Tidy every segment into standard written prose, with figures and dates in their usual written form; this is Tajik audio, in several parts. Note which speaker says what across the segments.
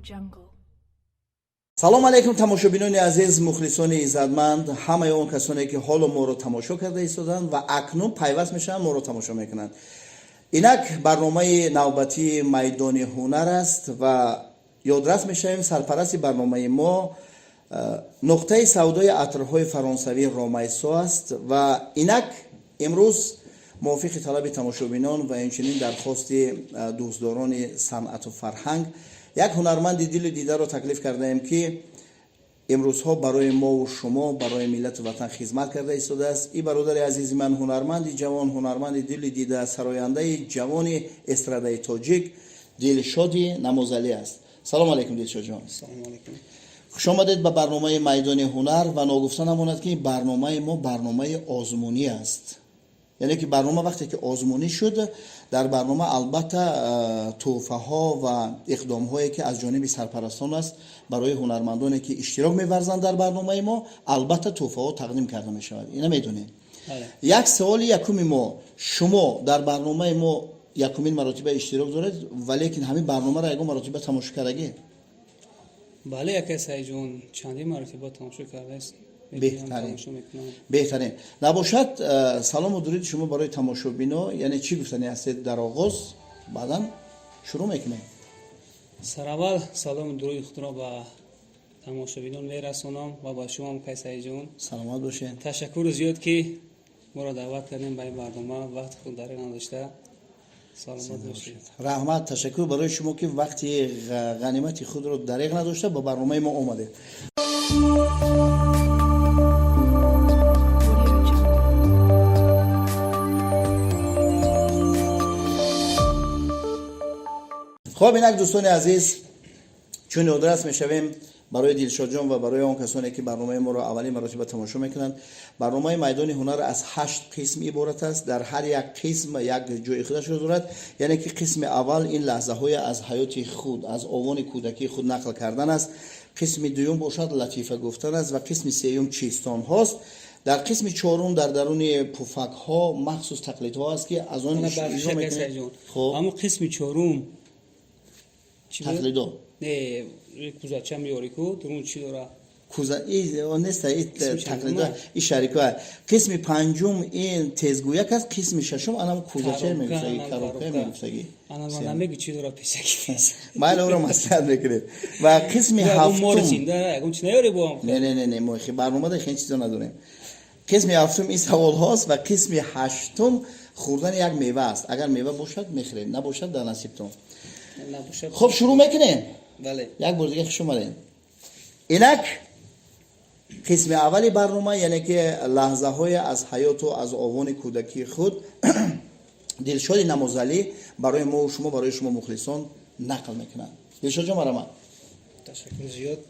Speaker 1: Jungle.
Speaker 2: Салом алейкум, тамошобинони азиз, мухлисони иззатманд, ҳамаи он касоне, ки ҳоло моро тамошо карда истоданд ва акнун пайваст мешаванд, моро тамошо мекунанд. Инак барномаи навбатии Майдони ҳунар аст ва ёдрас мешавем, сарпарасти барномаи мо нуқтаи савдои атрҳои фаронсавӣ Ромайсо аст. Ва инак имрӯз мувофиқи талаби тамошобинон ва инчунин дархости дӯстдорони санъату фарҳанг як ҳунарманди дилу дидаро таклиф кардаем, ки имрӯзҳо барои мову шумо, барои миллату ватан хизмат карда истодааст. И бародари азизи ман, ҳунарманди ҷавон, ҳунарманди дили дида, сарояндаи ҷавони эстрадаи тоҷик Дилшоди Намозалӣ аст. Салому алейкум, Дилшодҷон. Хуш омадед ба барномаи Майдони ҳунар. Ва ногуфта намонад, ки барномаи мо барномаи озмунӣ аст, яъне ки барнома вақте ки озмунӣ шуд, дар барнома албатта тӯҳфаҳо ва иқдомҳое, ки аз ҷониби сарпарастон аст, барои ҳунармандоне, ки иштирок меварзанд дар барномаи мо, албатта тӯҳфаҳо тақдим карда мешавад. Ина медонем. Як саволи якуми мо: шумо дар барномаи мо якумин маротиба иштирок доред, валекин ҳамин барномаро ягон маротиба тамошо кардагӣ?
Speaker 3: Бале, акай Саидҷон, чандин маротиба тамошо кардааст.
Speaker 2: Беҳтарин, беҳтарин. Набошад, салому дуруди шумо барои тамошобино, яъне чӣ гуфтани ҳастед дар оғоз, баъдан шурӯъ мекунем.
Speaker 3: Сараввал салому дуруди худро ба тамошобинон мерасонам ва ба шумоам, акай Саидҷон.
Speaker 2: Саломат бошед.
Speaker 3: Ташаккури зиёд, ки моро даъват кардем ба ин барнома, вақти худ дареғ надошта. Саломат бошед.
Speaker 2: Раҳмат, ташаккур барои шумо, ки вақти ғанимати худро дареғ надошта ба барномаи мо омадед.
Speaker 1: Audio Jungle.
Speaker 2: Хоб, инак, дӯстони азиз, чун ёдрас мешавем барои Дилшодҷон ва барои он касоне, ки барномаи моро аввалин маротиба тамошо мекунанд, барномаи Майдони ҳунар аз ҳашт қисм иборат аст. Дар ҳар як қисм як ҷои худашро дорад, яъне ки қисми аввал ин лаҳзаҳое аз ҳаёти худ, аз овони кӯдакии худ нақл кардан аст, қисми дуюм бошад латифа гуфтан аст ва қисми сеюм чистонҳост. Дар қисми чорум дар даруни пуфакҳо махсус тақлидҳо аст, ки аз он иҷро мекунем. Хоб.
Speaker 3: Ҳамун қисми чорум чӣ буд?
Speaker 2: Тақлидо.
Speaker 3: Не, кузача меёри ку, дурун чӣ дора?
Speaker 2: Куза неста, и
Speaker 3: Қисми
Speaker 2: тақлидо.
Speaker 3: чандума?
Speaker 2: И шарико. Қисми панҷум ин тезгӯяк аст, қисми шашум анам кузача
Speaker 3: Коробка,
Speaker 2: мегуфтагӣ.
Speaker 3: анам
Speaker 2: Коробка.
Speaker 3: Коробка.
Speaker 2: Мегуфтагӣ.
Speaker 3: Ана ман намегӯ, чӣ дора пешаки.
Speaker 2: Майли, ӯро маслиҳат мекунем. Ва қисми
Speaker 3: ягон мори
Speaker 2: ҳафтум
Speaker 3: зинда, ягон чи наёре бо ҳам?
Speaker 2: Не, не, не, не, мо барномада хеле чизо надорем. Қисми ҳафтум ин саволҳост ва қисми ҳаштум хӯрдани як мева аст. Агар мева бошад, мехӯред, набошад, дар насибтон.
Speaker 3: Набошад.
Speaker 2: Хуб, шурӯъ мекунем.
Speaker 3: Бале.
Speaker 2: Як бор дига хуш омадем. Инак қисми аввали барнома, яъне ки лаҳзаҳое аз ҳаёту аз овони кӯдакии худ Дилшоди Намозалӣ барои мову шумо, барои шумо мухлисон нақл мекунанд. Дилшодҷон, марҳамат.
Speaker 3: Ташаккур зиёд.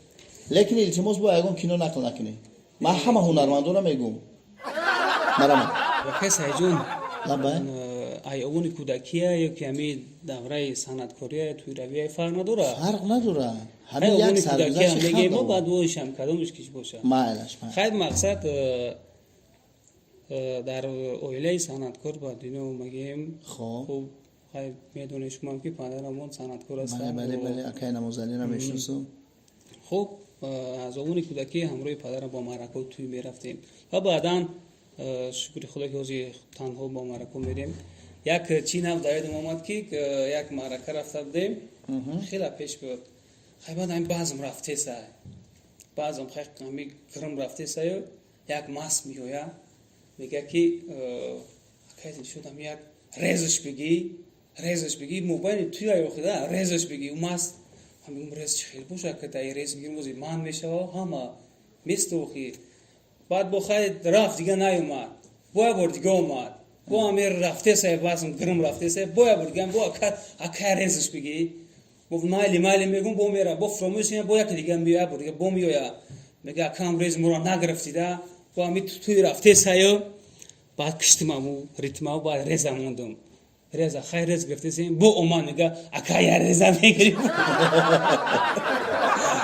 Speaker 2: Лекин илтимос, бо ягон кино нақл накунӣ. Ман ҳама ҳунармандонро мегӯм. Марҳамат.
Speaker 3: Акай Саидҷон.
Speaker 2: Лаббай.
Speaker 3: Ай овони кӯдакия ё ки ҳами давраи санъаткория, тӯйравия, фарқ надорад?
Speaker 2: Фарқ надорад.
Speaker 3: Хай,
Speaker 2: ҳамин як
Speaker 3: овони кӯдакия
Speaker 2: саргузашти
Speaker 3: мегем, мо
Speaker 2: халқ.
Speaker 3: баъд воишам кадомиш киш бошад.
Speaker 2: Майлаш, майлаш.
Speaker 3: Хайр, мақсад, дар оилаи санъаткор ба дунё омагем.
Speaker 2: Хоб.
Speaker 3: Хуб, хайр, медонед шумоам, ки падарамон санъаткор
Speaker 2: Бале.
Speaker 3: ҳастанд.
Speaker 2: Бале, бале, акай Намозалиро мешиносам.
Speaker 3: Хуб, аз овони кӯдакӣ ҳамроҳи падарам бо маърако тӯй мерафтем ва баъдан, шукри худо, ки ҳозир танҳо бо маърако мерем. Як чӣ нав дар ёдам омад, ки як маърака рафта будем, хеле пеш буд. Хай, баъд ҳами базм рафтеса, баъзам хай ҳами гирм рафтесаю, як маст меоя, мега, ки акай шуд, ҳами як резаш бигӣ, резаш бигӣ, мобайни туя охида резаш бигӣ. Маст ҳамигум, рез чӣ хел боша, ка дай рез бигирим, ози ман мешава, ҳама место охи. Баъд бо хай рафт, дига наёмад. Бо як бор дига омад, бо ҳами рафтесай, базм гирм рафтесай, бо як бор дига, бо ака резаш бигӣ. Бо майли, майли мегум, бо мера, бо фуромӯш, бо яке дига меоя, бор дига бо меоя, мега, акам рез моро нагирифтида, бо ҳами туи рафтесаю. Баъд киштим аму ритмау, баъд реза мондум, реза, хай, рез гирифтесем. Бо омад, мега, ака, я реза мегирим.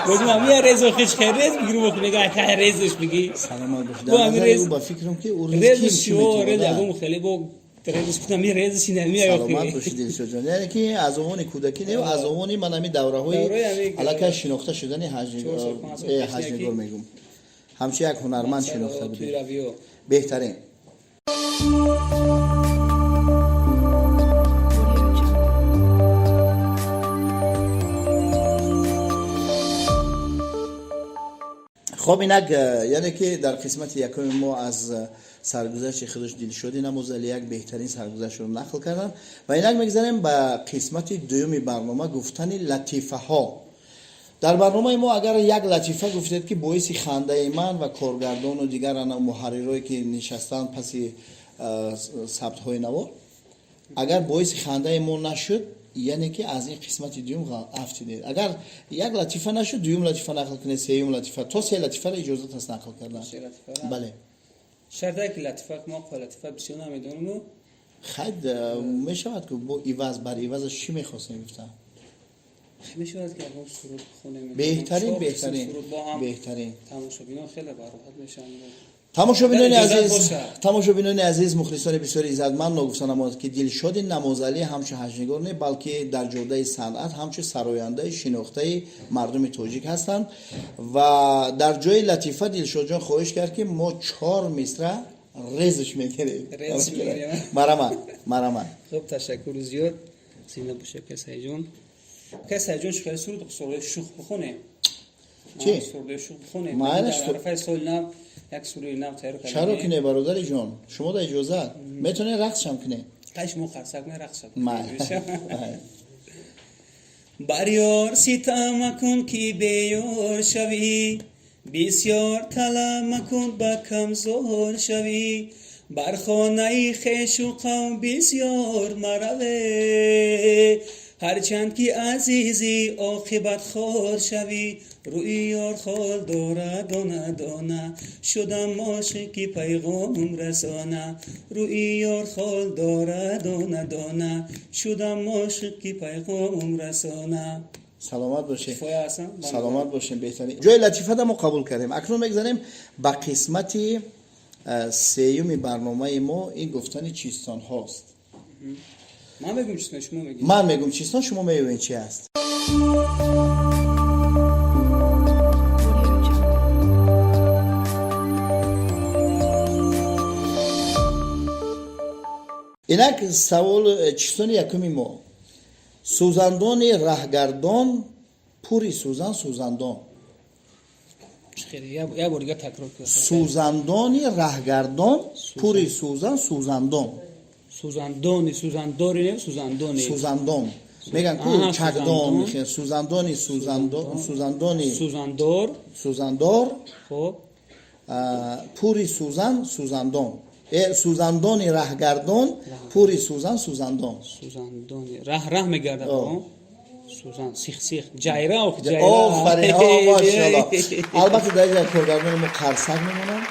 Speaker 3: Гуфтам, ами я резо хич, хай, рез мегирим. Охи мега, ака, я резаш бигӣ.
Speaker 2: Саломат бош.
Speaker 3: Бо
Speaker 2: Дар
Speaker 3: ҳами
Speaker 2: назари
Speaker 3: рез
Speaker 2: ӯ, ба фикрам, ки ӯ рез
Speaker 3: резаш
Speaker 2: ким чӣ
Speaker 3: шо рез
Speaker 2: метавонад?
Speaker 3: ягон хеле бо.
Speaker 2: Саломат бошӣ, Дилшодҷон. Яъне ки аз овони кӯдакӣ не, аз овони ман ҳамин давраҳои аллакай шинохта шудани ҳаҷнигор мегӯм, ҳамчун як ҳунарманд шинохта будем. Беҳтарин. Хоб, инак, яъне ки дар қисмати якуми мо аз саргузашти худаш Дилшоди Намозалӣ як беҳтарин саргузаштро нақл карданд ва инак мегзарем ба қисмати дуюми барнома, гуфтани латифаҳо. Дар барномаи мо агар як латифа гуфтед, ки боиси хандаи ман ва коргардону дигар муҳаррирое, ки нишастанд паси сабтҳои навор, агар боиси хандаи мо нашуд, яъне ки аз ин қисмати дуюм афтидед. Агар як латифа нашуд, дуюм латифа нақл кунед, сеюм латифа, то се латифаро иҷозат аст нақл кардан. Бале.
Speaker 3: Шарте ки латифа мо латифа бисёр намедонему.
Speaker 2: Хайд, мешавад ки бо иваз бар ивазаш чӣ мехостем гуфтан?
Speaker 3: Мешавад ки ягон суруд бихонем.
Speaker 2: Беҳтарин, беҳтарин, беҳтарин.
Speaker 3: Тамошобинон хеле бароҳат мешаванд.
Speaker 2: Тамошобинони азиз, тамошобинони азиз, мухлисони бисёри иззатманд, ногуфта намояд, ки Дилшоди Намозалӣ ҳамчун ҳаҷнигор не, балки дар ҷодаи санъат ҳамчун сарояндаи шинохтаи мардуми тоҷик ҳастанд ва дар ҷои латифа Дилшодҷон хоҳиш кард, ки мо чор мисра резш мегирем. Марамат, марамат.
Speaker 3: Хуб, ташаккури зиёд, зинда бошед, касайҷон. Касайҷон, шухали суруд, суруди шух бихонем.
Speaker 2: Чӣ?
Speaker 3: Суруди шух бихонем. Дар соли нав як суруди нав тайёр кардем.
Speaker 2: Чаро ки не, бародари ҷон, шумо да иҷозат, метавонед рақсшам кунед.
Speaker 3: Қай, шумо қарсак не, рақсшам. Бар ёр ситам макун, ки беёр шавӣ, бисёр талаб макун, ба камзор шавӣ, бар хонаи хешу қавм бисёр мараве, ҳарчанд ки азизӣ, оқибат хор шавӣ. Рӯи ёр хол дорад дона дона, шудам ошиқ, ки пайғомум расона. Рӯи ёр хол дорад дона дона, шудам ошиқ, ки пайғомум расона.
Speaker 2: Саломат бошед, саломат бошед. Беҳтарин. Ҷои латифада мо қабул кардем. Акнун мегзарем ба қисмати сеюми барномаи мо, ин гуфтани чистонҳост.
Speaker 3: Ман мегӯм чистон, шумо мегӯед.
Speaker 2: Ман мегӯм чистон, шумо меёвед чи аст. Инак савол, чистони якуми мо: сӯзандони раҳгардон, пури сӯзан сӯзандон.
Speaker 3: Як бор дигар такрор кун.
Speaker 2: Сӯзандони раҳгардон, пури сӯзан сӯзандон.
Speaker 3: Сӯзандони, сӯзандори не, сӯзандони.
Speaker 2: Сӯзандон меган ку, чакдон, сӯзандони, сӯзандони.
Speaker 3: Сӯзандор.
Speaker 2: Сӯзандор.
Speaker 3: Хуб.
Speaker 2: Пури сӯзан сӯзандон, сӯзандони раҳгардон, пури сӯзан сӯзандон.
Speaker 3: Сӯзандони раҳ, раҳ мегардад, сӯзан, сих сих, ҷайра.
Speaker 2: Офарин, машоалло. Албатта, дар ин коргардони мо қарсак мемонам.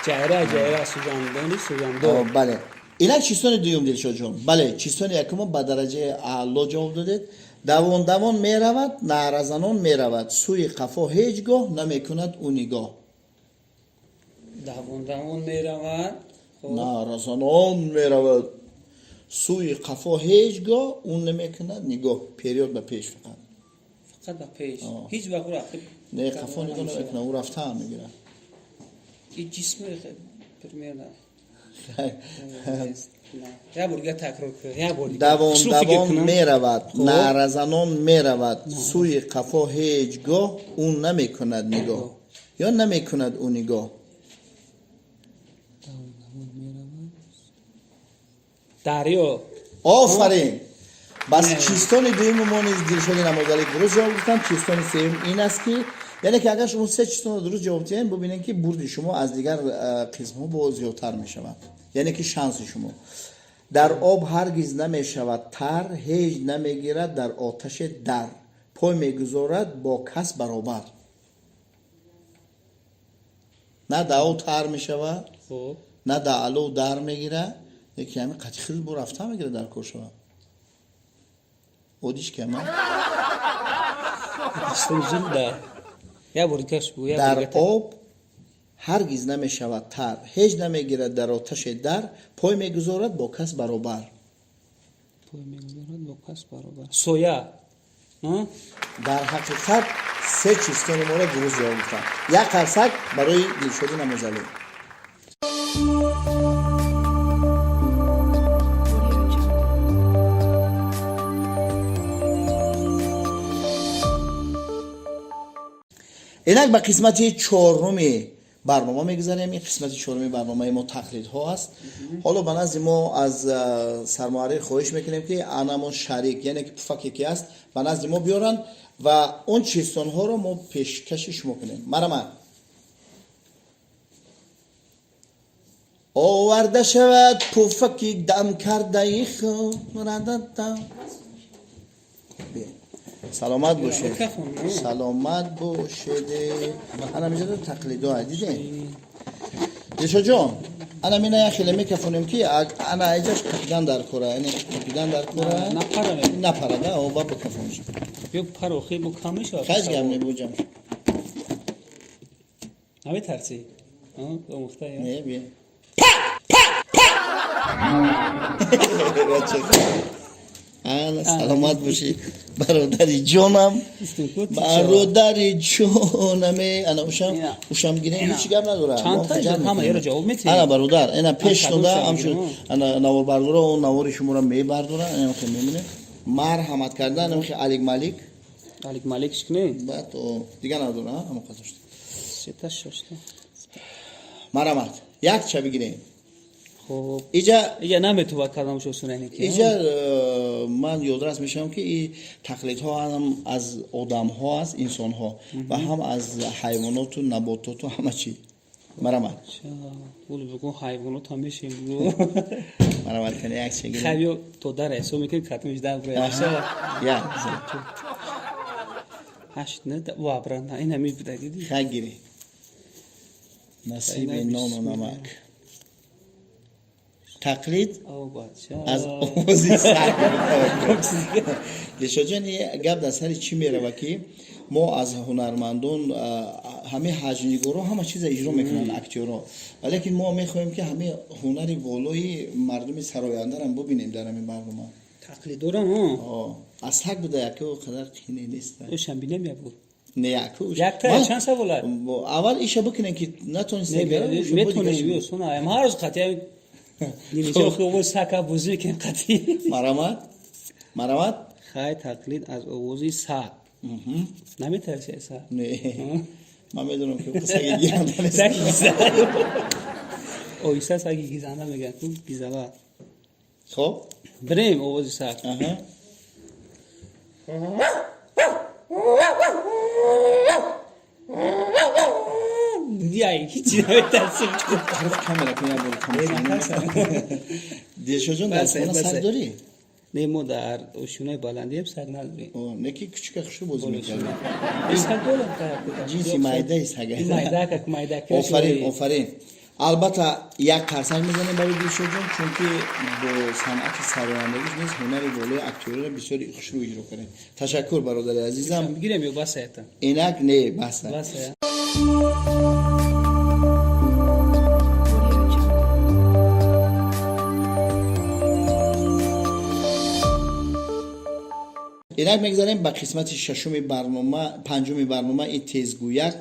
Speaker 3: Ҷайра, ҷайра, сӯзандони, сӯзандор.
Speaker 2: Бале. Инак чистони дуюм, Дилшодҷон. Бале, чистони якумо ба дараҷаи аъло ҷавоб додед. Давон давон меравад, наъразанон меравад, сӯи қафо ҳеҷ гоҳ намекунад ӯ нигоҳ.
Speaker 3: Давон давон меравад.
Speaker 2: Наъразанон меравад, сӯи қафо ҳеҷ гоҳ ӯ намекунад нигоҳ. Период ба пеш фақат.
Speaker 3: Фақат ба пеш, ҳеҷ вақт.
Speaker 2: Не, қафо нигоҳ намекунад, ӯ рафтаам мегирад.
Speaker 3: Ҷисм примерно. Як бор дигар такрор кун, як бор.
Speaker 2: Давон давон меравад, наъразанон меравад, сӯи қафо ҳеҷ гоҳ ӯ намекунад нигоҳ ё намекунад ӯ нигоҳ.
Speaker 3: Дарё.
Speaker 2: Офарин. Бас, чистони дуюми мо низ Дилшоди Намозалӣ дуруст ҷавоб гуфтанд. Чистони сеюм ин аст, ки яъне ки агар шумо се чистонро дуруст ҷавоб диҳем, бубинем, ки бурди шумо аз дигар қисмҳо боз зиёдтар мешавад, яъне ки шанси шумо. Дар об ҳаргиз намешавад тар, ҳеҷ намегирад дар оташе дар, пой мегузорад бо кас баробар. На дар об тар мешавад, на дар алов дар мегирад, яки ҳамин қатъи хел бо рафта мегирад, дар кор шавад. Одиш кама. Дар об Ҳаргиз намешавад тар, ҳеҷ намегирад дар оташе дар, пой мегузорад бо кас баробар.
Speaker 3: Пой мегузорад бо кас баробар. Соя.
Speaker 2: Дар ҳақиқат се чистони моро дуруст ҷавоб гуфтанд. Як қарсак барои Дилшоди Намозалӣ. Инак ба қисмати чорруми барнома мегузарем. Ин қисмати чоруми барномаи мо тақлидҳо аст. Ҳоло ба назди мо аз сармуҳаррир хоҳиш мекунем, ки анамон шарик, яъне ки пуфаке ки аст, ба назди мо биёранд ва он чистонҳоро мо пешкаши шумо кунем. Марама, оварда шавад пуфаки дам кардаи хӯрадата. Саломат бошед, саломат бошед. Ана миҷа тақлидо дидем, Дилшодҷон. Ана мина як хеле мекафонем, ки ана айҷаш капидан дар кора, яъне капидан дар кора, напарада оба бикафонш.
Speaker 3: Ё парохи бо кам мешавад.
Speaker 2: Хайз гап мебуҷам.
Speaker 3: Наметарсӣ? Омӯхта?
Speaker 2: Не, бия. Ана, саломат бошӣ, бародари ҷонам, бародари ҷонаме. Ана ушам, ушам гирем, ҳеҷ гап надорам. Ана, бародар, ана пеш дода, ҳамчун ана наворбардора, он навори шуморо мебардора, ана хе мемонем. Марҳамат карда, ана хе Алик Малик.
Speaker 3: Алик Малик шикне.
Speaker 2: Баъд дига надора, ҳамо қадошт.
Speaker 3: Сета, шашта.
Speaker 2: Марҳамат, якча бигирем.
Speaker 3: Хоб.
Speaker 2: Иҷа
Speaker 3: иҷа наметува кардам шосунайне ки.
Speaker 2: Иҷа ман ёдрас мешавам, ки и тақлидҳо ҳам аз одамҳо аст, инсонҳо, ва ҳам аз ҳайвоноту набототу ҳама чӣ. Марҳамат.
Speaker 3: Бугун ҳайвонот ҳам мешем.
Speaker 2: Марҳамат кани, якча гирем.
Speaker 3: Хай, ё то дар ҳисоб мекунем, катмиш дар
Speaker 2: як.
Speaker 3: Ҳашт, не, ва бра, на ин ҳами буда, диди.
Speaker 2: Хай, гири. Насиби нону намак. Тақлид аз овози саг. Дилшодҷон, гап дар сари чӣ мерава, ки мо аз ҳунармандон, ҳамаи ҳаҷнигоро ҳама чиза иҷро мекунанд, актёрро, валекин мо мехоҳем, ки ҳамаи ҳунари волои мардуми сарояндарам бубинем дар ҳамин барнома.
Speaker 3: Тақлидорам.
Speaker 2: Аз саг буда, яко қадар қине нест.
Speaker 3: Шамбинем як буд.
Speaker 2: Не, яко.
Speaker 3: Якта чанд савол?
Speaker 2: Аввал иша бикунем, ки натонистем.
Speaker 3: Метонем, ҳар рӯз қатъия нимича сака бозӣ мекунем қатъи.
Speaker 2: Марҳамат, марҳамат.
Speaker 3: Хай, тақлид аз овози саг. Наметарси аз саг?
Speaker 2: Не, ман медонам, ки саги гиранда.
Speaker 3: Оҳиста, саги гизанда мегӯянд, ку гизава.
Speaker 2: Хоб.
Speaker 3: Бирем, овози саг. Яй, ҳичи наметарсим.
Speaker 2: Тараф камера кун, як бор тамошо. Дилшодҷон, дар хона саг дорӣ?
Speaker 3: Не, мо дар ошёнаи баландием, саг надорем.
Speaker 2: Не, ки кучука хушрӯ бозӣ мекард.
Speaker 3: Саг дорам.
Speaker 2: Ҷинси майдаи сага.
Speaker 3: Майдака, майдака.
Speaker 2: Офарин, офарин. Албатта, як қарсак мезанем барои Дилшодҷон, чунки бо санъати сарояндагиш низ ҳунари волои актёриро бисёри хушрӯ иҷро кардем. Ташаккур, бародари азизам.
Speaker 3: Гирем ё баста?
Speaker 2: Инак, не, баста.
Speaker 3: Баста.
Speaker 2: Инак мегзарем ба қисмати шашуми барнома, панҷуми барнома, ин тезгӯяк.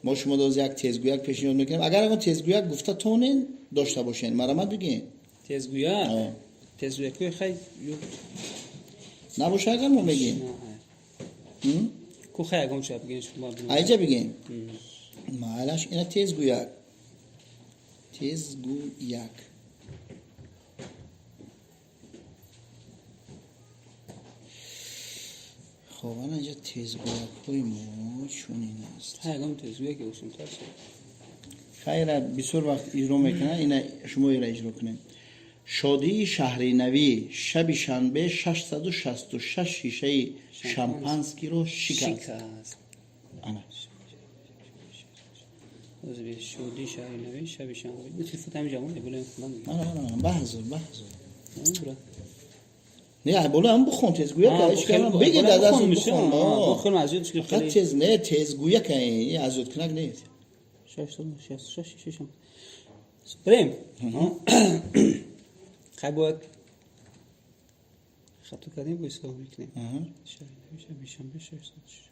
Speaker 2: Мо шумо доз як тезгӯяк пешниҳод мекунем. Агар ягон тезгӯяк гуфта тонен, дошта бошен, марҳамат, бигӯен.
Speaker 3: Тезгӯяк, тезгӯякҳои хай.
Speaker 2: Набоша, агар мо мегӯем.
Speaker 3: Ку, хай, ягон ча бигӯен шумо.
Speaker 2: Айҷа бигӯем, майлаш. Ина тезгӯяк, тезгӯяк. Хоб, ана инҷа тезгӯякҳои мо чунин аст.
Speaker 3: Ягон тезгӯяке осонтар.
Speaker 2: Хайра, бисёр вақт иҷро мекунад, ина шумо ира иҷро кунед. Шодии шаҳринавӣ шаби шанбе 666 шишаи шампанскиро шикаст. Ана.
Speaker 3: Шодии шаҳринавӣ шаби шанбе, телефон ҳами ҷавон болои.
Speaker 2: Баҳзур, баҳзур. Не, боло ҳам бухон, тезгӯяк бигир, дар даст бухон. Тез не, тезгӯяк, аз ёдкунак нест.
Speaker 3: 666 шишаи шампанское. Бирем. Хай, бояд хато кардем, бо ислоҳ мекунем. Шаби шанбе 666.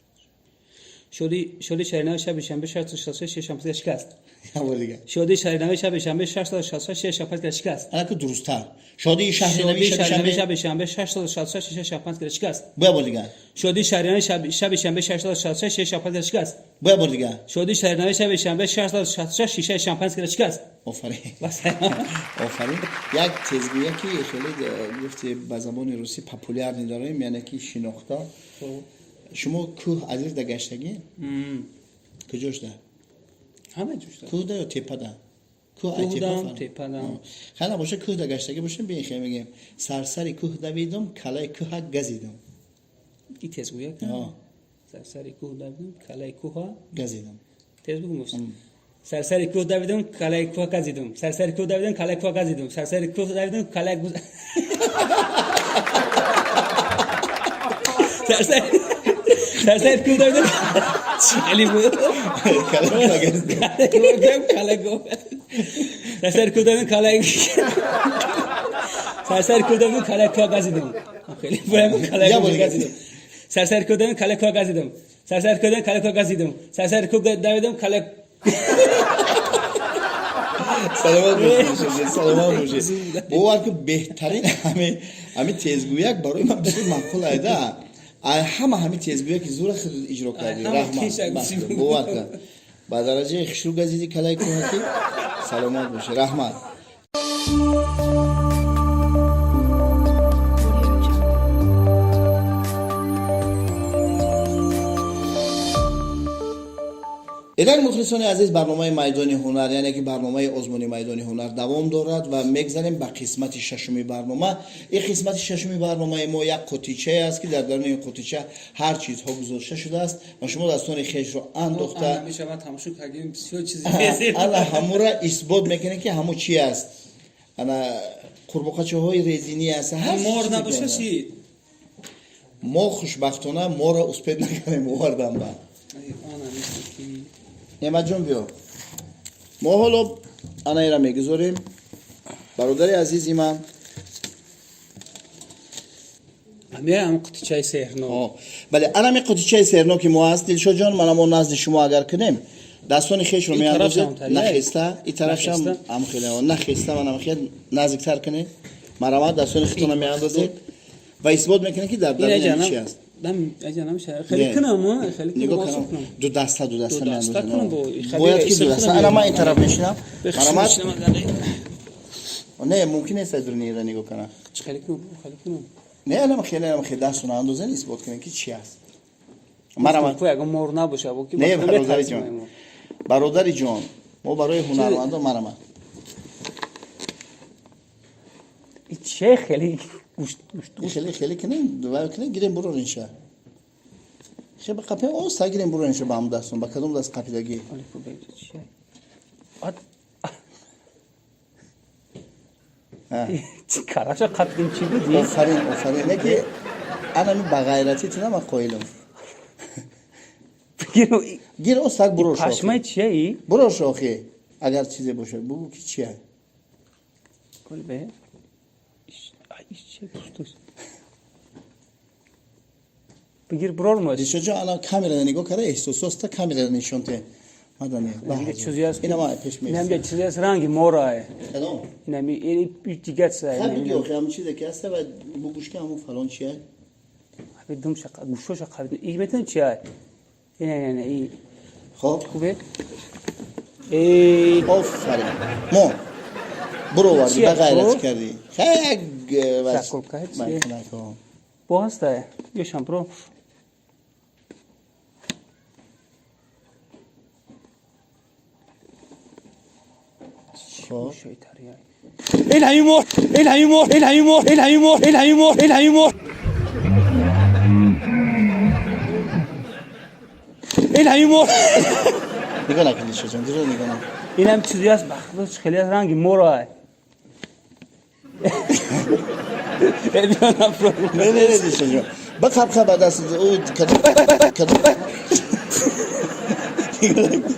Speaker 3: Шоди шаҳри шаби шанбе 666 шишаи шампанское шикаст.
Speaker 2: Як бор дигар.
Speaker 3: Шоди шаҳри нави шаби шанбе 666 шишаи шампанское шикаст.
Speaker 2: Анаку дурусттар. Шодии шаҳри нави
Speaker 3: Шоди
Speaker 2: шаби
Speaker 3: шаҳри нави
Speaker 2: шанбе.
Speaker 3: шаби шанбе 666 шишаи шампанское шикаст.
Speaker 2: Бо як бор дигар.
Speaker 3: Шоди шаҳри нави шаби шанбе 666 шишаи шампанское шикаст.
Speaker 2: Бо як бор дигар.
Speaker 3: Шоди шаҳри нави шаби шанбе 666 шишаи шампанское шикаст.
Speaker 2: Офарин.
Speaker 3: Бас.
Speaker 2: Офарин. Як тезгӯя ки хеле гуфти ба забони русӣ популярный дорем, яъне ки шинохта. Шумо кӯҳ азизда гаштагӣ? Куҷошда?
Speaker 3: Ҳама ҷушта.
Speaker 2: Кӯҳда ё тепада? Кӯҳ ай тепа
Speaker 3: Кӯҳдам,
Speaker 2: фарқ.
Speaker 3: тепадам.
Speaker 2: Хай, набоша, кӯҳда гаштагӣ бошем, бин, хе мегем. Сарсари кӯҳ давидум, калаи кӯҳа газидум.
Speaker 3: И тезгӯя?
Speaker 2: Ҳо.
Speaker 3: Сарсари кӯҳ давидум, калаи кӯҳа
Speaker 2: газидум.
Speaker 3: Тез бигӯ. Сарсари кӯҳ давидум, калаи кӯҳа газидум. Сарсари кӯҳ давидум, калаи кӯҳа газидум. Сарсари кӯҳ давидум, калаи сарсари кӯҳ давидум. Хеле буд.
Speaker 2: Калаи кӯҳа газидум.
Speaker 3: Калаи кӯҳ. Сарсари кӯҳ давидум, калаи сарсари кӯҳ давидум, калаи кӯҳа газидум. Хеле буд, калаи
Speaker 2: Як бор
Speaker 3: кӯҳа
Speaker 2: дигар.
Speaker 3: газидум. Сарсари кӯҳ давидум, калаи кӯҳа газидум. Сарсари кӯҳ давидум, калаи кӯҳа газидум. Сарсари кӯҳ давидум, калаи
Speaker 2: Саломат бошед, саломат бошед. Бовар ки, беҳтарин ҳами тезгӯяк барои ман бисёр маъқул айда. Ай ҳама ҳами тезгӯяки зура худ иҷро кардӣ.
Speaker 3: Ҳама
Speaker 2: Раҳмат.
Speaker 3: тешак.
Speaker 2: Бовар кун, ба дараҷаи хушрӯ газиди калаи кӯҳаки. Саломат бошед, раҳмат.
Speaker 1: Audio Jungle.
Speaker 2: Инак, мухлисони азиз, барномаи Майдони ҳунар, яъне ки барномаи озмуни Майдони ҳунар давом дорад ва мегзарем ба қисмати шашуми барнома. Ин қисмати шашуми барномаи мо як қутичае аст, ки дар даруни ин қутича ҳар чизҳо гузошта шудааст ва шумо дастони хешро андохта
Speaker 3: Ҳамеша тамошо кардем, бисёр чизи
Speaker 2: ана ҳамура исбот мекунем, ки ҳаму чи аст. Ана қурбоқачаҳои резинӣ аст, ҳар
Speaker 3: мор
Speaker 2: чизе
Speaker 3: набоша
Speaker 2: дорад.
Speaker 3: Чи?
Speaker 2: Мо хушбахтона моро успеть накардем овардан ба
Speaker 3: Ана мисли ки
Speaker 2: Неъматҷон, биё, мо ҳоло анаира мегузорем, бародари азизи ман.
Speaker 3: Ҳамин қутичаи сеҳрнок.
Speaker 2: Бале, анами қутичаи сеҳрноки мо аст. Дилшодҷон, мана мо назди шумо агар кунем, дастони хешро
Speaker 3: Ин
Speaker 2: меандозед.
Speaker 3: тарафшам тария?
Speaker 2: Нахеста, и тарафшам.
Speaker 3: Нахеста?
Speaker 2: Амхеле нахеста, манам хел наздиктар кунед. Марамат, дастони худтона меандозед ва исбот мекунед, ки дар даруни чи аст.
Speaker 3: Хеле кунам, хеле.
Speaker 2: Нигоҳ кунам, ду даста, ду даста
Speaker 3: Ду даста
Speaker 2: меандозед.
Speaker 3: кунам, бо
Speaker 2: Бояд ки ду даста. Ана ман ин тараф мешинам, марамат. Не, мумкин нест аз дуруни ира нигоҳ кунам.
Speaker 3: Хеле кунам, хеле кунам.
Speaker 2: Не, анам хеле, анам хеле дастона андозен, исбот кунед, ки чи аст. Марамат.
Speaker 3: Ягон мор набоша, бо ки
Speaker 2: Не, бародари ҷон, бародари ҷон, мо барои ҳунармандон. Марамат.
Speaker 3: Че, хеле гушт гушт.
Speaker 2: Хеле хеле кунем, вай кунем, гирем, буроринша. Хе, ба қапем, оста гирем, буроринша ба ҳам дастон. Ба кадом даст қапидагӣ?
Speaker 3: Караша қапидим, чи буди?
Speaker 2: Офарин, офарин. Не ки анами ба ғайрати ту нама қоилам. Гир, остак бурор.
Speaker 3: Пашмаи чия и?
Speaker 2: Бурор шохи, агар чизе бошад, бугӯ, ки чия.
Speaker 3: Бе. Иш че пустус. Бигир, бурор мо.
Speaker 2: Дилшодҷон, ана камерада нигоҳ карда, эҳсососта камерада нишон те. Мадане.
Speaker 3: Дига чизе аст.
Speaker 2: Ина ма пеш
Speaker 3: Инам
Speaker 2: меистам.
Speaker 3: чизе аст, ранги морае.
Speaker 2: Кадом?
Speaker 3: Инами ин дигар чизе.
Speaker 2: Хай, биги, охи, ҳамун чизе ки ҳаста ва бугӯш, ки ҳамун фалон чия.
Speaker 3: Ҳами думша гӯшоша қабид. И метон чия? Ина, ина, и.
Speaker 2: Хоб.
Speaker 3: Хубе? Э.
Speaker 2: Офарин, мо буровардӣ.
Speaker 3: Чия,
Speaker 2: ба ғайрат
Speaker 3: хуб?
Speaker 2: кардӣ. Хай, як
Speaker 3: Заколка, чия?
Speaker 2: Майкунако.
Speaker 3: Бо ҳаста. Ёшам бро.
Speaker 2: Хоб.
Speaker 3: Ин ҳамин мор, ин ҳамин мор, ин ҳамин мор, ин ҳамин мор, ин ҳамин мор, ин ҳамин мор. Ин ҳамин мор.
Speaker 2: Нигоҳ накун, Дилшодҷон, дилшод, нигоҳ накун.
Speaker 3: Ин ҳам чизе аст, ба худо, хеле аз ранги морае.
Speaker 2: Не, не, не, Дилшодҷон, ба қаб ба даст ӯ кадом кадом. Нигоҳ накун.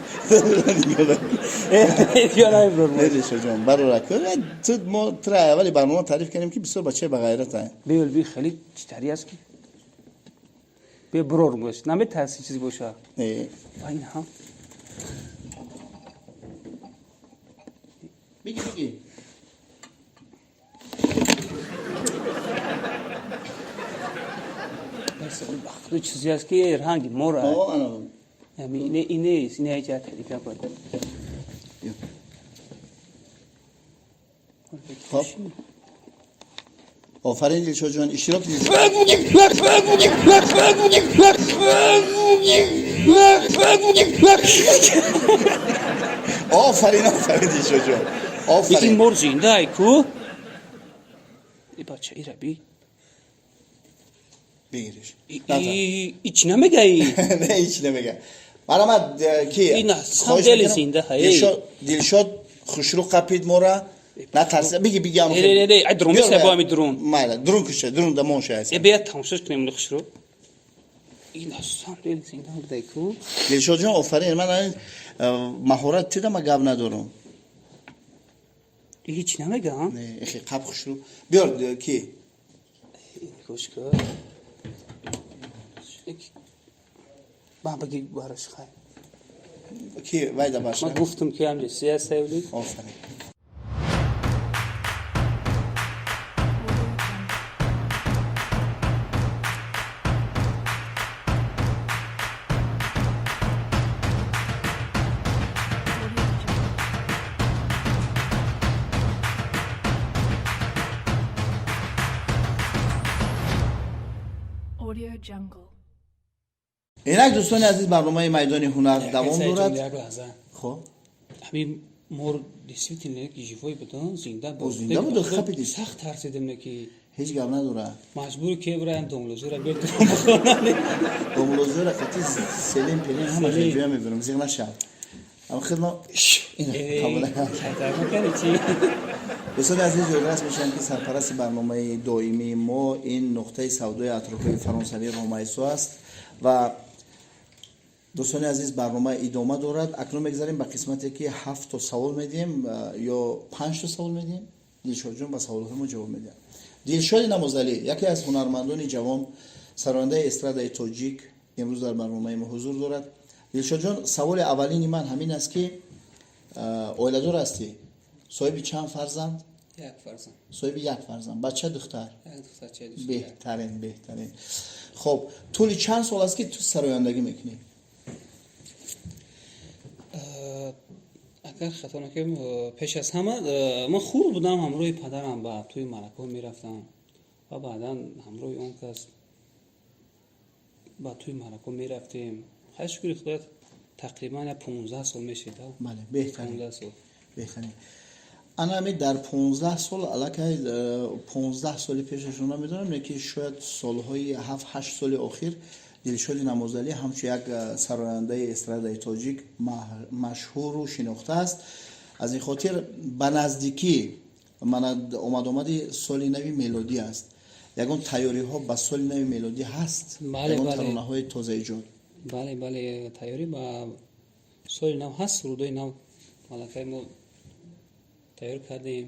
Speaker 2: Дилшодҷон, барора, ту мо тура аввали барнома таъриф кардем, ки бисёр бачаи бағайрат.
Speaker 3: Бел би, хеле читари аст, ки бе брор бош, наметарси, чиз боша. Ва ин ҳам.
Speaker 2: Биги, биги.
Speaker 3: Бахту чизе аст, ки ранги мора. Ине ине ине ҷа тариқа бояд.
Speaker 2: Хоб, офарин, Дилшодҷон, иштирок. Офарин, офарин, Дилшодҷон, офарин.
Speaker 3: Ин мор зинда ай ку, бача, ира би.
Speaker 2: Бигириш.
Speaker 3: Ич намегаи?
Speaker 2: Не, ҳеч намега. Марҳамат, ки
Speaker 3: зинда.
Speaker 2: Дилшод хушрӯ қапид мора, натарси, биги, биги.
Speaker 3: Не, не, не, ай дрон меса, бо ами дрон.
Speaker 2: Майла, дрон куша, дрон да мон шая.
Speaker 3: Э, бия тамошош кунем хушрӯ. Ин асан дел зинда будай ку.
Speaker 2: Дилшодҷон, офарин. Ман маҳорат тида, ма гап надорам.
Speaker 3: Ҳеч намега?
Speaker 2: Не, эхи қап хушрӯ. Биёр, ки
Speaker 3: гӯш ка. Ба баги бараш, хай.
Speaker 2: Ки вайда баша?
Speaker 3: Ман гуфтам, ки ҳамҷа сия савли.
Speaker 2: Офарин.
Speaker 1: Audio Jungle.
Speaker 2: Инак, дӯстони азиз, барномаи Майдони ҳунар давом дорад.
Speaker 3: Як лаҳза.
Speaker 2: Хоб.
Speaker 3: Ҳамин мор действительно живой буд, зинда
Speaker 2: буд. Зинда буд, хапиди.
Speaker 3: Сахт тарсидем, ки
Speaker 2: Ҳеҷ гап надорад.
Speaker 3: Маҷбур ки бираям домлозура бедурам бихонам.
Speaker 2: Домлозура қати селим пелим ҳама ҷоя мебирам, зиқ нашав. Ам хидма қабула. Дӯстони азиз, ёдрас мешавем, ки сарпарасти барномаи доимии мо ин нуқтаи савдои атрофҳои фаронсавии Ромайсо аст. Ва дӯстони азиз, барнома идома дорад. Акнун мегзарем ба қисмате, ки ҳафто савол медиҳем ё панҷто савол медиҳем, Дилшодҷон ба саволҳои мо ҷавоб медиҳад. Дилшоди Намозалӣ, яке аз ҳунармандони ҷавон, сарояндаи эстрадаи тоҷик, имрӯз дар барномаи мо ҳузур дорад. Дилшодҷон, саволи аввалини ман ҳамин аст, ки оиладор ҳастӣ, соҳиби чанд фарзанд?
Speaker 3: Як фарзанд.
Speaker 2: Соҳиби як фарзанд. Бача, духтар?
Speaker 3: Як духтарча.
Speaker 2: Беҳтарин, беҳтарин. Хоб, тӯли чанд сол аст, ки ту сарояндагӣ мекунӣ?
Speaker 3: Агар хато накунем, пеш аз ҳама ман хурд будам, ҳамроҳи падарам ба тӯи маъракаҳо мерафтам ва баъдан ҳамроҳи он кас ба тӯи маъракаҳо мерафтем. Хай, шукри Худо, тақрибан як 15 сол мешид.
Speaker 2: Бале, беҳтарин.
Speaker 3: 15 сол.
Speaker 2: Беҳтарин. Ана ами дар 15 сол аллакай, 15 соли пешашон намедонам, леки шояд солҳои 7-8 соли охир Дилшоди Намозалӣ ҳамчун як сарояндаи эстрадаи тоҷик машҳуру шинохта аст. Аз ин хотир ба наздикӣ мана омадомади соли нави мелодӣ аст. Ягон тайёриҳо ба соли нави мелодӣ ҳаст? Ягон таронаҳои тозаиҷод?
Speaker 3: Бале, бале, тайёрӣ ба соли нав ҳаст. Сурудои нав малакаи мо тайёр кардем.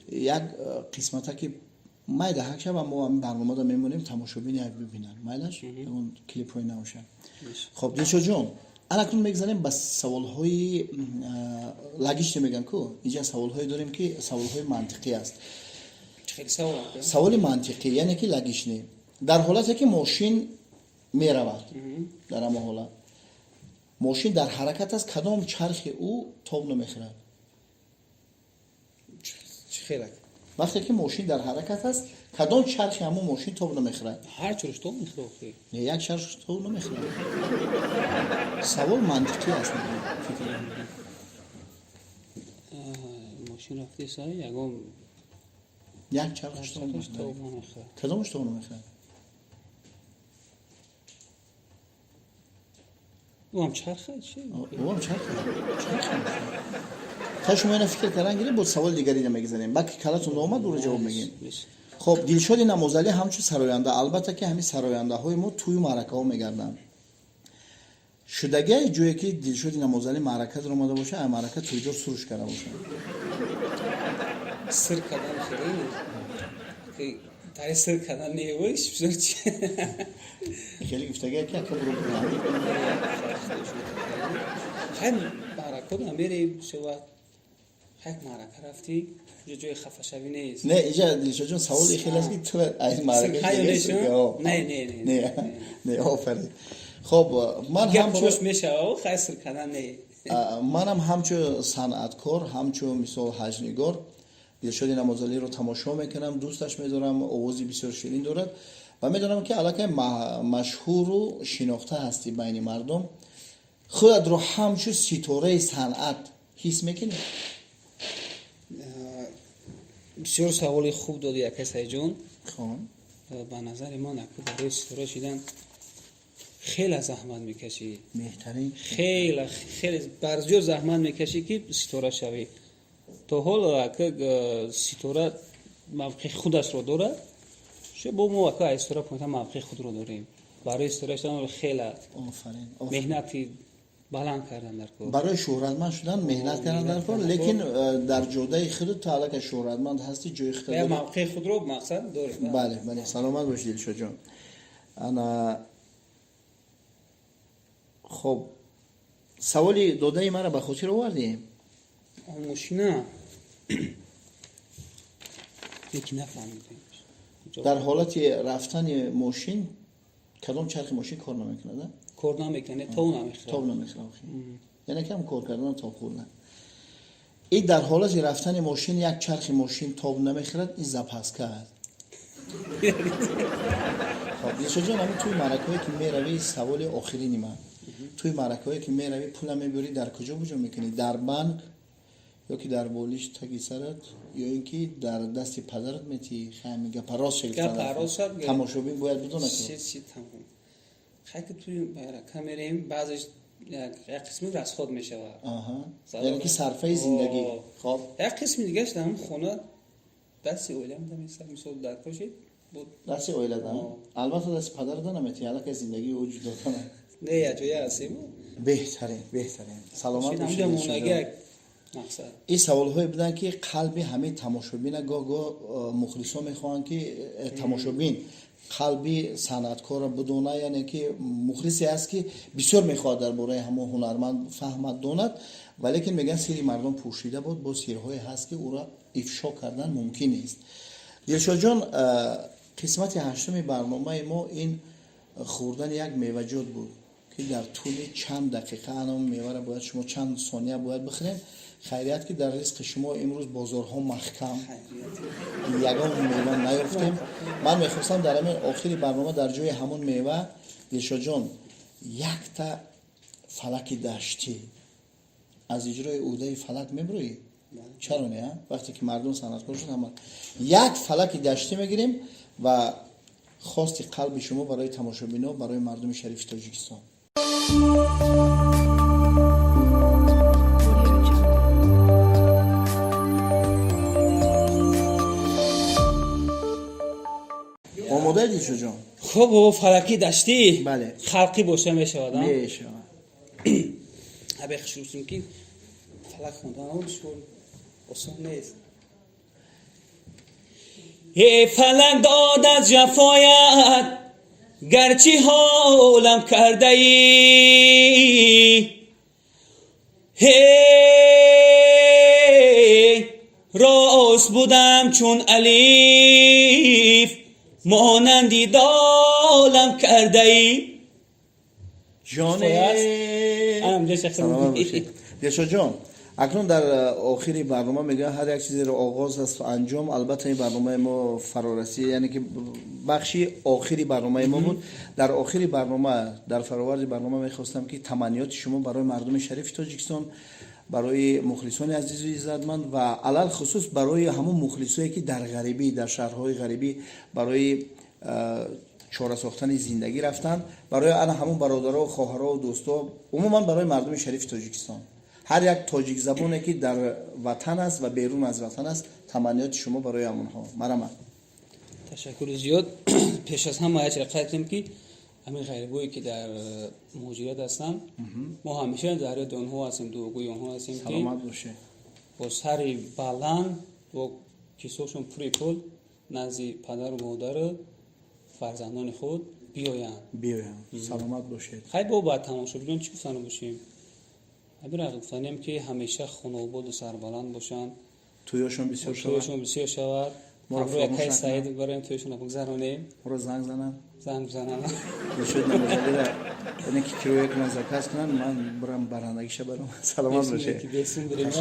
Speaker 2: Як қисмата, ки майда ҳак шава, мо ҳамин барномада мемонем, тамошобин як бибинанд, майлаш, ягон клипҳои навша. Хоб, Дилшодҷон, анакнун мегзарем ба саволҳои логичный мегӯям ку. Инҷа саволҳое дорем, ки саволҳои мантиқӣ аст. Саволи мантиқӣ, яъне ки логичный. Дар ҳолате ки мошин меравад, дар ҳамон ҳолат мошин дар ҳаракат аст, кадом чархи ӯ тоб намехӯрад? Вақте ки мошин дар ҳаракат аст, кадом чархи ҳамон мошин тоб намехӯрад?
Speaker 3: Ҳар чархш тоб мехӯрад.
Speaker 2: Не, як чархш тоб намехӯрад. Савол мантиқӣ аст.
Speaker 3: Фикр. Мошин рафтеса, ягон
Speaker 2: Як чархш тоб намехӯрад. Кадомаш тоб намехӯрад?
Speaker 3: Ӯам чарха чи?
Speaker 2: Ӯам чарха, чарха. Та шумо ина фикр кардан гиред, боз саволи дигариро мегузарем. Баъд ки калатон омад, ӯро ҷавоб мегӯем. Хоб, Дилшоди Намозалӣ ҳамчун сароянда, албатта ки ҳамин сарояндаҳои мо тӯю маъракаҳо мегарданд. Шудагиай ҷое ки Дилшоди Намозалӣ маърака омада боша, ай маърака тӯйдор суруш карда боша?
Speaker 3: Сир кардан хеле тари сир кардан невош бисёр чи.
Speaker 2: Хеле гуфтагиай ки ака буро.
Speaker 3: Хай, маъракот намерем бисёр вақт. Хай, маърака рафтӣ, ҷо ҷои хафашавӣ нест.
Speaker 2: Не, иҷа, Дилшодҷон, саволи хеле аст, ки ту аз маърака.
Speaker 3: Не, не,
Speaker 2: не, не. Офарин. Хоб, ман
Speaker 3: ҳам чӯш мешава, хай, сир кардан не.
Speaker 2: Манам ҳамчу санъаткор, ҳамчу мисол ҳаҷнигор Дилшоди Намозалиро тамошо мекунам, дӯсташ медорам, овози бисёр ширин дорад ва медонам, ки аллакай машҳуру шинохта ҳастӣ байни мардум. Худатро ҳамчу ситораи санъат ҳис мекунӣ?
Speaker 3: Бисёр саволи хуб додӣ, акай Саидҷон. Ба назари ман, аку, барои ситора шидан хеле заҳмат мекашӣ.
Speaker 2: Беҳтарин.
Speaker 3: Хеле, хеле барзиёд заҳмат мекашӣ, ки ситора шавӣ. То ҳол ака ситора мавқеи худашро дорад. Шо бо мо, ака, аз ситора поинта мавқеи худро дорем. Барои ситора шудан хеле
Speaker 2: офарин
Speaker 3: меҳнати баланд кардан дар кор.
Speaker 2: Барои шӯҳратманд шудан меҳнат кардан дар кор, лекин дар ҷодаи худат ту аллакай шӯҳратманд ҳастӣ, ҷои худат.
Speaker 3: Мавқеи худро мақсад дорем.
Speaker 2: Бале, саломат бошӣ, Дилшодҷон. Ана, хоб, саволи додаи маро ба хотир овардӣ?
Speaker 3: Мошина лекин нафаҳмидем.
Speaker 2: Дар ҳолати рафтани мошин кадом чархи мошин кор намекунад?
Speaker 3: Кор намекунад, тов намехӯрад.
Speaker 2: Тоб намехӯрад, яъне кам кор кардан, тоб хӯрдан. И дар ҳолати рафтани мошин як чархи мошин тоб намехӯрад, ин запаска аст. Хоб, Дилшодҷон, ҳамин тӯи маъракаҳое ки меравӣ, саволи охирини ман, тӯи маъракаҳое ки меравӣ, пула мебурӣ, дар куҷо буҷо мекунӣ? Дар банк ё ки дар болиш таги сарат, ё ин ки дар дасти падарат метиҳӣ? Хай, гапа рост.
Speaker 3: Шегифта,
Speaker 2: тамошобин бояд бидонад.
Speaker 3: Хай, ки тӯи маърака мерем, баъзеш як қисми расход мешавад.
Speaker 2: Яъне ки сарфаи зиндагӣ. Хоб.
Speaker 3: Як қисми дигараш дар ҳамн хона дасти оилам даместа, мисол, дар кошид.
Speaker 2: Дасти оилада, албатта, дасти падарада наметиҳӣ, аллакай зиндагии ӯ ҷудо.
Speaker 3: Не, якҷоя ҳастем.
Speaker 2: Беҳтарин, беҳтарин, саломат.
Speaker 3: Бошед.
Speaker 2: Ин саволҳое буданд, ки қалби ҳамаи тамошобина гоҳ гоҳ мухлисон мехоҳанд, ки тамошобин қалби санъаткорро бидона, яъне ки мухлисе аст, ки бисёр мехоҳад дар бораи ҳамон ҳунарманд фаҳмад, донад, валекин мегӯянд, сири мардум пӯшида буд, бо сирҳое ҳаст, ки ӯро ифшо кардан мумкин нест. Дилшодҷон, қисмати ҳаштуми барномаи мо ин хӯрдани як меваҷот буд, ки дар тӯли чанд дақиқа анам меваро бояд шумо чанд сония бояд бихӯрем. Хайрият, ки дар ризқи шумо имрӯз бозорҳо маҳкам, ягон мева наёфтем. Ман мехостам дар ҳамин охири барнома дар ҷои ҳамон мева, Дилшодҷон, якта фалаки даштӣ аз иҷрои ӯҳдаи фалак мебурӯӣ. Чаро не? Вақте ки мардум санъаткор шуд, ҳама як фалаки даштӣ мегирем ва хости қалби шумо барои тамошобино, барои мардуми шарифи Тоҷикистон.
Speaker 1: Audio Jungle.
Speaker 2: Омодаед, Дилшодҷон?
Speaker 3: Хуб, бобо, фалаки даштӣ.
Speaker 2: Бале.
Speaker 3: Халқӣ боша, мешавад?
Speaker 2: Мешавад.
Speaker 3: Абе хушрӯсем, ки фалак хондан душвор, осон нест. Э фалак, дод аз ҷафоят, гарчи ҳолам кардаӣ, ҳе рост будам чун алиф, монанди долам кардаӣ.
Speaker 2: Ҷоне, саломат бошед, Дилшодҷон. Акнун дар охири барнома мегӯям, ҳар як чизеро оғоз аст анҷом. Албатта, ин барномаи мо фарорасӣ, яъне ки бахши охири барномаи мо буд. Дар охири барнома, дар фароварди барнома мехостам, ки таманниёти шумо барои мардуми шарифи Тоҷикистон, барои мухлисони азизу иззатманд ва алалхусус барои ҳамон мухлисое, ки дар ғарибӣ, дар шаҳрҳои ғарибӣ барои чора сохтани зиндагӣ рафтанд, барои ана ҳамон бародаро, хоҳаро, дӯсто, умуман барои мардуми шарифи Тоҷикистон, ҳар як тоҷикзабоне, ки дар ватан аст ва берун аз ватан аст, таманниёти шумо барои ҳамонҳо, марҳамат.
Speaker 3: Ташаккури зиёд. Пеш аз ҳама як чиро қайд кунем, ки Ҳамин ғарибое ки дар муҳоҷират ҳастанд, мо ҳамеша дар ёди онҳо ҳастем, дуогӯи онҳо ҳастем ки
Speaker 2: Саломат бошед.
Speaker 3: Бо сари баланд, бо кисошон пури пул назди падару модару фарзандони худ биёянд.
Speaker 2: Биёянд. Саломат бошед.
Speaker 3: Хай, бо ба тамошобинон чӣ гуфтано бошем? Ҳамира гуфтанем, ки ҳамеша хонаободу сарбаланд бошанд.
Speaker 2: Тӯёшон бисёр шавад.
Speaker 3: Тӯёшон бисёр шавад.
Speaker 2: Моро
Speaker 3: ҳамроҳ якай
Speaker 2: фаромӯш
Speaker 3: Саид бароем, тӯёшонро бигзаронем.
Speaker 2: Моро занг зананд.
Speaker 3: Занг бизананд.
Speaker 2: Дилшод Намозалира, яъне ки кироя кунанд, заказ кунанд, ман бирам, барандагиша барам. Саломат бошед.
Speaker 3: Бесум бирем.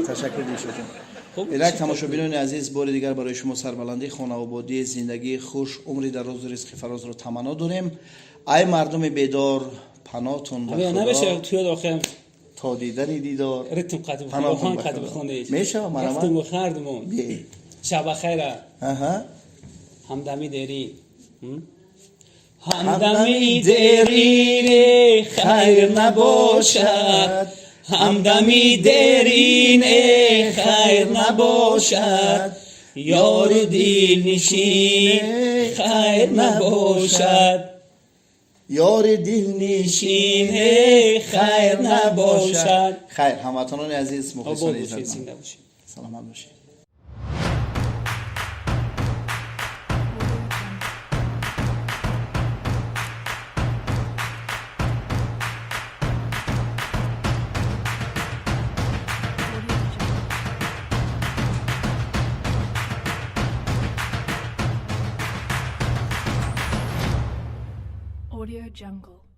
Speaker 2: Ташаккур, Дилшодҷон.
Speaker 3: Хуб.
Speaker 2: Инак, тамошобинони азиз, бори дигар барои шумо сарбаландӣ, хонаободӣ, зиндагии хуш, умри дарозу ризқи фарозро таманно дорем. Ай мардуми бедор, панотун ба
Speaker 3: намеша
Speaker 2: Худо.
Speaker 3: Туёд охирам.
Speaker 2: То дидани дидор.
Speaker 3: Ритм қадим.
Speaker 2: Паноҳтон
Speaker 3: оҳанг
Speaker 2: ба
Speaker 3: қадим
Speaker 2: Худо.
Speaker 3: хонед.
Speaker 2: Мешава, марҳамат.
Speaker 3: Рафтиму хардумон.
Speaker 2: Бе.
Speaker 3: Шаба хайра.
Speaker 2: Аҳа.
Speaker 3: Ҳамдами дерӣ.
Speaker 2: Ҳамдами
Speaker 3: Ҳамдами дерине хайр набошад, ҳамдами дерине хайр набошад, ёру дилнишин хайр набошад.
Speaker 2: Ёри дилнишине
Speaker 3: шине хайр набошад.
Speaker 2: Хайр, ҳамватанони азиз,
Speaker 3: Обод
Speaker 2: мухлисони
Speaker 3: бошед,
Speaker 2: иззатманд.
Speaker 3: Зинда бошед.
Speaker 2: Саломат бошед.
Speaker 1: Audio Jungle. Audio Jungle.